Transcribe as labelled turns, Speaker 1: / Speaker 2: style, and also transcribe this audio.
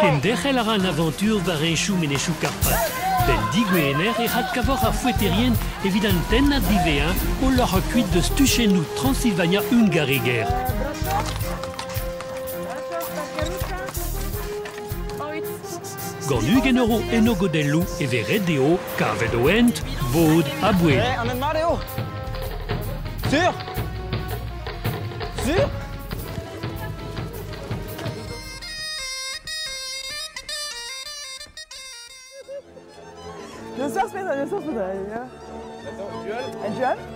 Speaker 1: Kenderc'hel a ra an avantur war heñchoù menezioù Karpat. Benn digwener e adkavoc'h ar foeterien evit an tennad diwezhañ o loc'hañ kuit deus tuchennoù Transilvania hungareger. Gant 20 euro en o godelloù e vez ret dezho kavet o hent, bod ha boued.
Speaker 2: Eh, an hent mat eo Sur Sur
Speaker 3: N'eus forzh petra, n'eus forzh petra.
Speaker 2: Attends, duel
Speaker 3: Un duel?